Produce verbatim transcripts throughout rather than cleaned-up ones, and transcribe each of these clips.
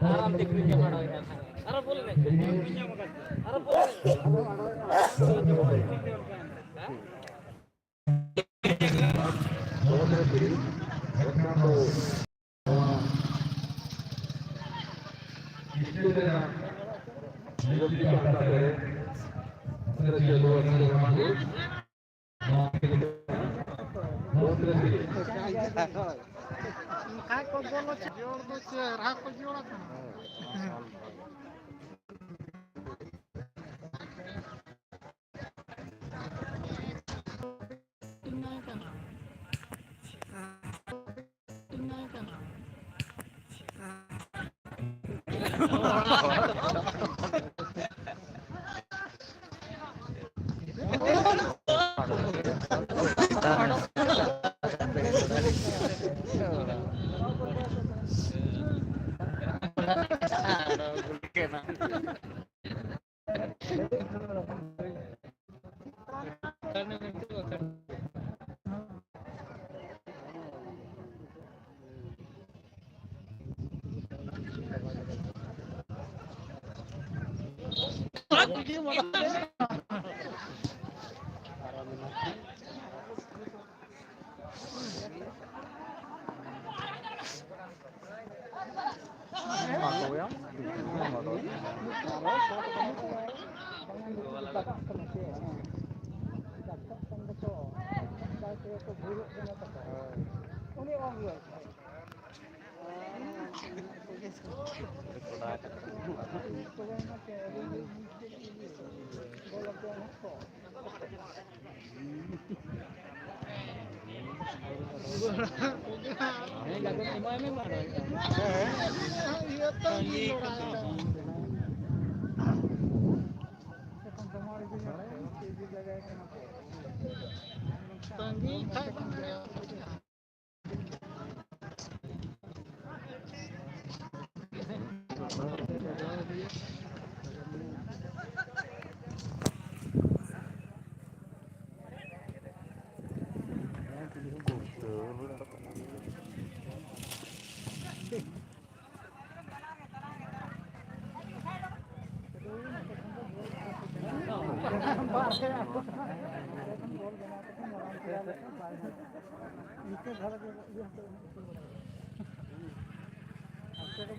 ᱟᱨᱟᱢ ᱛᱮ ᱠᱩᱲᱤ ᱡᱟᱢᱟ ᱦᱚᱨᱚᱜ ᱮᱫᱟ᱾ ᱟᱨᱚ ᱵᱚᱞ ᱮᱱᱮᱡ᱾ ᱟᱨᱚ ᱵᱚᱞ ᱮᱱᱮᱡ᱾ ᱵᱟᱠᱷᱟᱡ ᱠᱚ ᱵᱚᱞᱚ ᱪᱮ-, ᱡᱳᱨ ᱫᱚ ᱪᱮᱦᱨᱟ ᱠᱚ ᱡᱳᱲ ᱟᱠᱟᱱᱟ᱾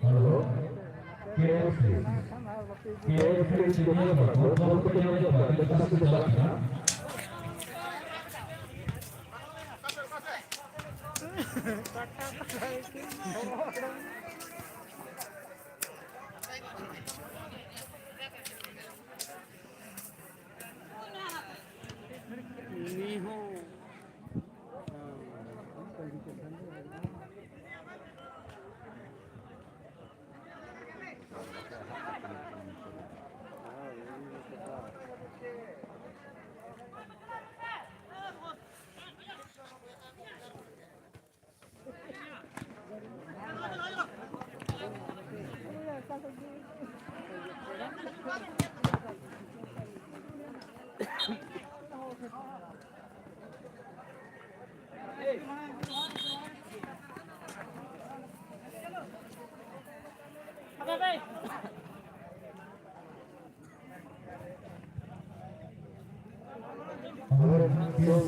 Hello, K F C. K F C ᱥᱤᱫᱤᱭᱟ ᱵᱟᱠᱷᱳᱞ ᱵᱚᱞ ᱠᱚ ᱧᱟᱢ ᱠᱟᱛᱮ ᱯᱟᱥ ᱠᱚ ᱪᱟᱞᱟᱜ ᱠᱟᱱᱟ᱾ ᱩᱱᱤ ᱦᱚᱸ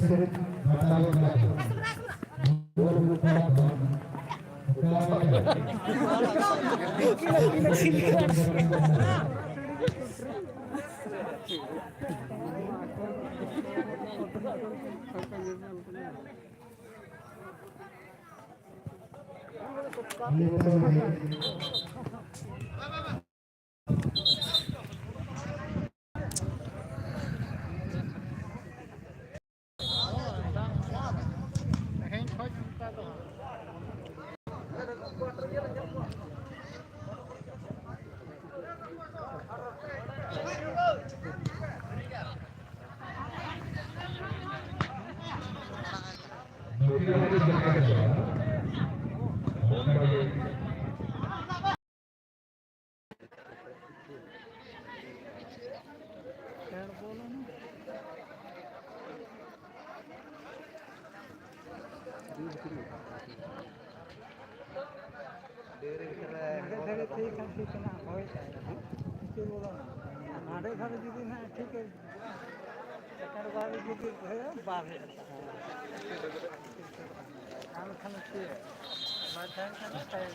ᱱᱚᱰᱮ ᱫᱷᱟᱹᱨᱤᱡ ᱴᱷᱤᱠ ᱠᱷᱟᱱ ᱴᱷᱤᱠ ᱠᱟᱱᱟ, ᱦᱳᱭ᱾ ᱪᱮᱫ ᱵᱚᱞᱚᱱᱟ? ᱦᱟᱸᱰᱮ ᱫᱷᱟᱹᱨᱤᱡ ᱡᱩᱫᱤ ᱱᱟᱜ ᱴᱷᱤᱠ ᱥᱮᱠᱮᱱᱰ ᱵᱟᱨ ᱡᱩᱫᱤ ᱦᱩᱭᱩᱜᱼᱟ, ᱵᱟᱨ ᱦᱩᱭᱩᱜᱼᱟ᱾ ᱟᱢ ᱠᱷᱟᱱ ᱪᱮᱫ? ᱵᱟᱭ ᱛᱟᱦᱮᱱ ᱠᱷᱟᱱ ᱱᱟᱯᱟᱭ᱾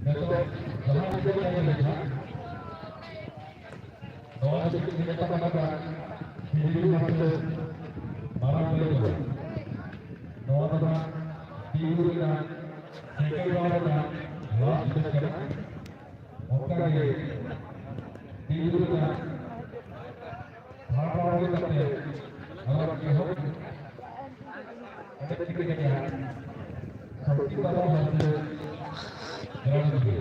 ᱱᱤᱛᱚᱜ ᱡᱟᱦᱟᱸ ᱠᱚ ᱧᱮᱞ ᱞᱮᱠᱷᱟᱱ ᱱᱚᱣᱟ ᱫᱚ ᱪᱮᱫ ᱞᱮᱠᱟ ᱠᱟᱱᱟ? ᱦᱤᱡᱩᱜ ᱢᱟᱥᱮ ᱢᱟᱨᱟᱝ ᱞᱟᱹᱭ ᱫᱚ᱾ ᱱᱚᱣᱟ ᱫᱚ ᱦᱟᱸᱜ ᱛᱤᱸᱜᱩ ᱨᱮᱱᱟᱜ ᱥᱮᱠᱮᱱᱰ ᱨᱟᱣᱩᱱᱰ ᱨᱮᱱᱟᱜ ᱞᱟᱥᱴ ᱢᱮᱪ ᱠᱟᱱᱟ᱾ ᱚᱱᱠᱟ ᱜᱮ ᱛᱤᱸᱜᱩ ᱨᱮᱱᱟᱜ ᱛᱷᱟᱨᱰ ᱨᱟᱣᱩᱱᱰ ᱠᱟᱛᱮ ᱟᱵᱟᱨ ᱮᱦᱚᱵ ᱮᱱᱮᱡ ᱴᱷᱤᱠ ᱠᱟᱱᱟ᱾ ᱥᱚᱠᱛᱤ ᱵᱟᱵᱟ ᱢᱟᱱᱛᱮ ᱨᱟᱱ ᱜᱮ᱾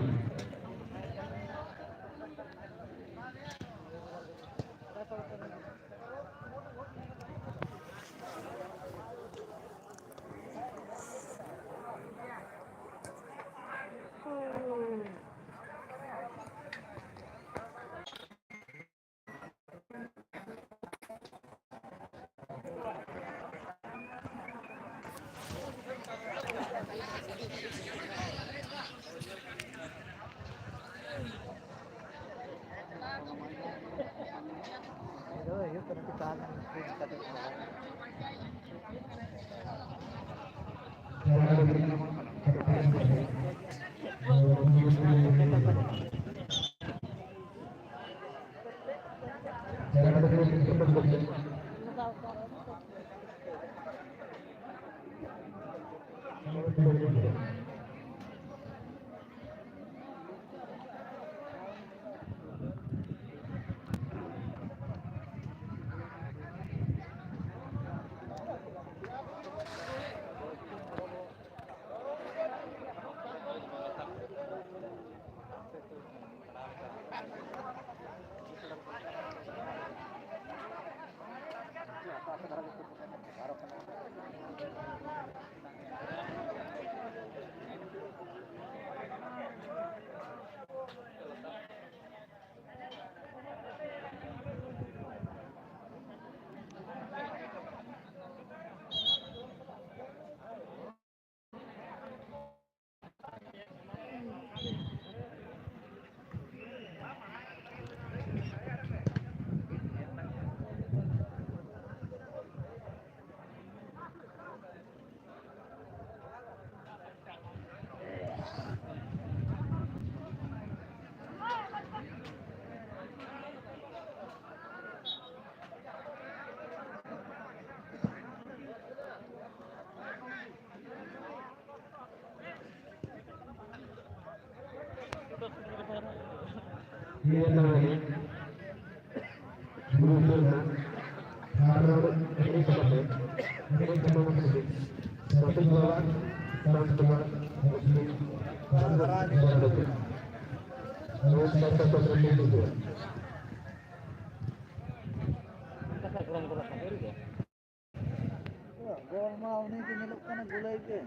ᱜᱚᱞ ᱢᱟ ᱩᱱᱤ ᱜᱮ ᱧᱮᱞᱚᱜ ᱠᱟᱱᱟ, ᱜᱩᱞᱟᱹᱭ ᱜᱮ᱾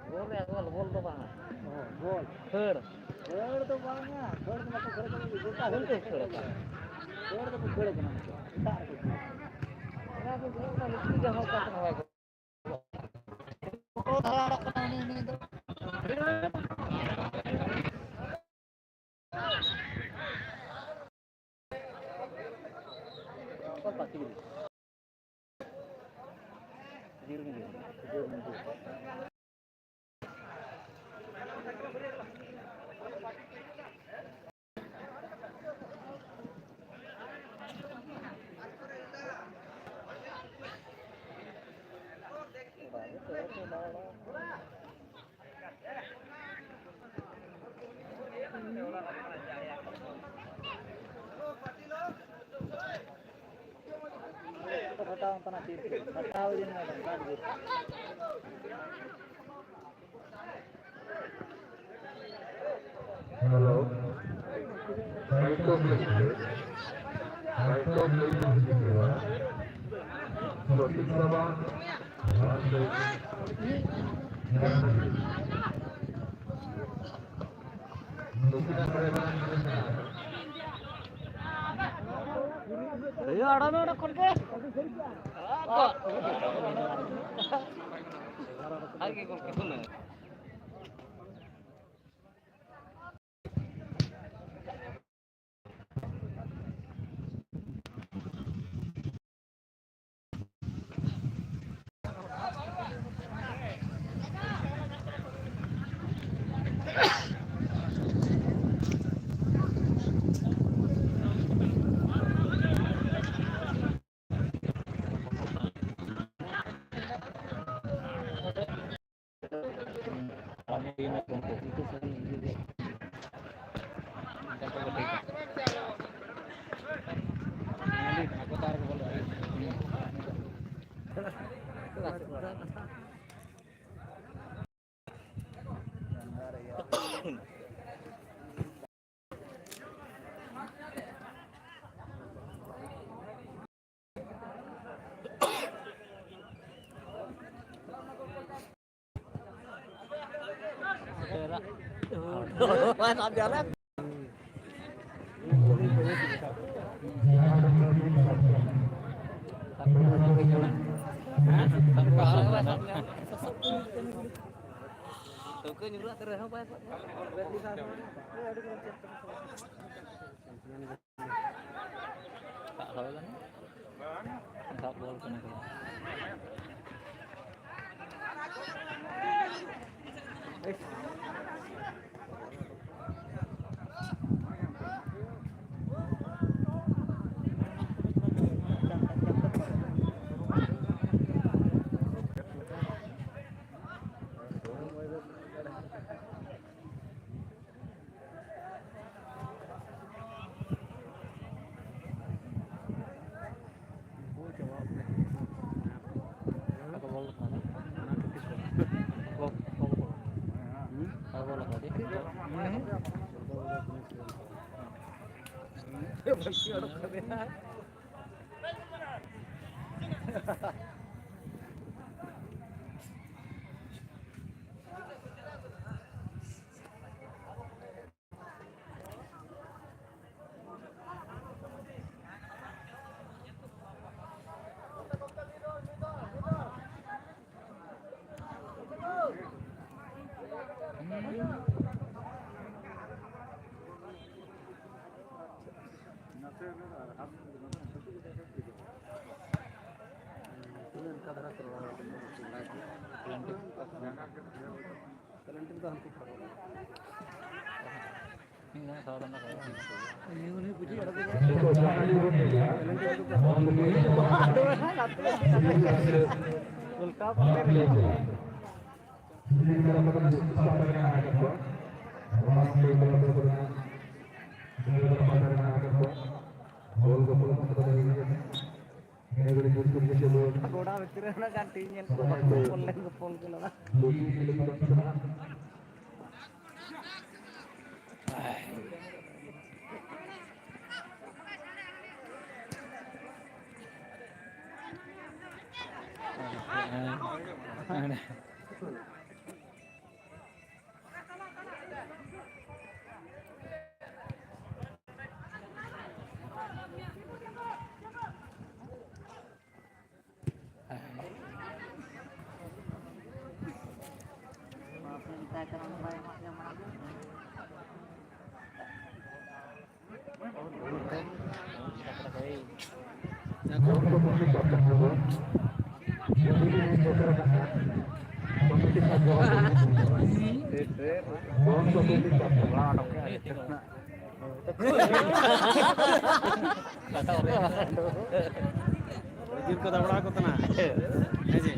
ᱜᱚᱞ ᱨᱮᱭᱟᱜ ᱜᱚᱞ, ᱵᱚᱞ ᱫᱚ ᱵᱟᱝᱟ᱾ ᱚ, ᱜᱚᱞ᱾ ᱠᱷᱟᱹᱲ᱾ ᱠᱷᱟᱹᱲ ᱫᱚ ᱵᱟᱝᱟ, ᱠᱷᱟᱹᱲ ᱫᱚ ᱵᱟᱠᱚ ᱠᱷᱟᱹᱲ ᱠᱟᱱᱟ, ᱜᱚᱴᱟ ᱦᱚᱲ ᱠᱚ ᱠᱷᱟᱹᱲ ᱠᱟᱱᱟ᱾ ᱠᱷᱟᱹᱲ ᱫᱚᱠᱚ ᱠᱷᱟᱹᱲ ᱠᱟᱱᱟ, ᱮᱴᱟᱜ ᱨᱮᱠᱚ ᱠᱷᱟᱹᱲ ᱠᱟᱱᱟ᱾ ᱚᱱᱟ ᱫᱚ ᱡᱚᱦᱚᱜ ᱢᱟ ᱞᱩᱛᱩᱨ ᱡᱟᱦᱟᱸ ᱠᱟᱱ ᱛᱟᱦᱮᱸ᱾ ᱵᱚᱞᱚ ᱫᱷᱟᱨᱟ ᱟᱲᱟᱜ ᱠᱟᱱᱟ ᱩᱱᱤ, ᱩᱱᱤ ᱫᱚ᱾ ᱯᱷᱟᱴᱟᱣ ᱠᱟᱱᱟ ᱛᱤᱨ ᱠᱚ, ᱯᱷᱟᱴᱟᱣ ᱤᱫᱤ ᱢᱮ ᱮᱠᱫᱚᱢ, ᱠᱟᱴ ᱜᱮ᱾ ᱦᱮᱞᱳ᱾ ᱥᱟᱦᱤᱛᱛᱚ ᱵᱤᱨ ᱦᱩᱭᱩᱜᱼᱟ᱾ ᱥᱚᱛᱤ ᱵᱟᱵᱟ᱾ ᱫᱮᱭᱟ, ᱟᱲᱟᱜ ᱢᱮ ᱚᱸᱰᱮ ᱠᱷᱚᱱ ᱜᱮ᱾ ᱟᱨ ᱜᱮ ᱜᱚᱞᱯᱚ ᱠᱟᱱᱟ᱾ ᱴᱷᱟᱹᱣᱠᱟᱹ ᱧᱩᱨᱦᱟᱹᱜ ᱨᱮᱦᱚᱸ ᱵᱟᱭ ᱥᱟᱵ ᱠᱟᱜᱼᱟ᱾ ᱥᱟᱵ ᱦᱩᱭ ᱞᱮᱱᱟ᱾ ᱥᱟᱵ ᱵᱚᱞ ᱠᱟᱱᱟ ᱠᱚ᱾ ᱜᱚᱰᱟ ᱵᱷᱤᱛᱨᱤ ᱨᱮ ᱢᱮᱱᱟᱜ ᱠᱟᱱ ᱴᱤᱢ ᱧᱮᱞ ᱠᱚ ᱵᱟᱠᱚ ᱯᱷᱳᱱ ᱞᱮᱱ ᱠᱚ ᱯᱷᱳᱱ ᱠᱚ ᱞᱟᱜᱟ᱾ ᱡᱤᱞ ᱠᱚ ᱫᱟᱵᱲᱟ ᱠᱚ ᱛᱟᱦᱮᱱᱟ᱾ ᱦᱮᱸ ᱡᱮ᱾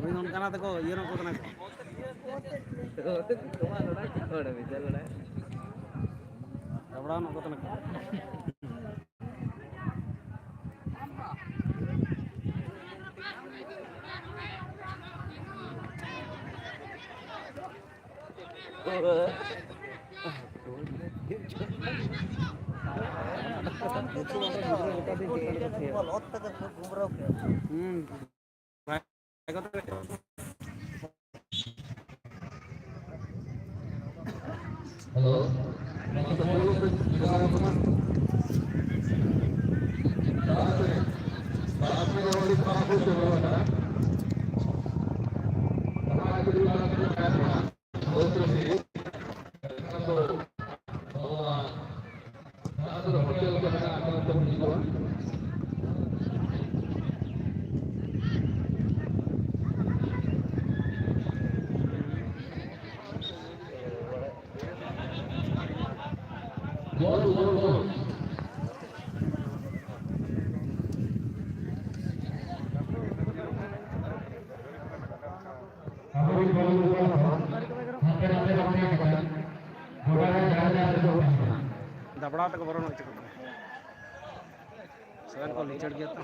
ᱦᱳᱭ, ᱚᱱᱠᱟᱱᱟᱜ ᱛᱮᱠᱚ ᱤᱭᱟᱹ ᱧᱚᱜ ᱠᱚ ᱛᱟᱦᱮᱱᱟ ᱠᱚ᱾ ᱫᱟᱵᱲᱟ ᱧᱚᱜ ᱠᱚ ᱛᱟᱦᱮᱱᱟ ᱠᱚ᱾ ᱦᱩᱸ᱾ ᱦᱮᱞᱳ᱾ ᱫᱟᱵᱲᱟ ᱛᱮᱠᱚ ᱵᱚᱞᱚᱱ ᱦᱚᱪᱚ ᱠᱚ ᱠᱟᱱᱟ᱾ ᱥᱮᱨᱮᱧ ᱠᱚ ᱞᱤᱪᱟᱹᱲ ᱜᱮᱭᱟ ᱛᱚ᱾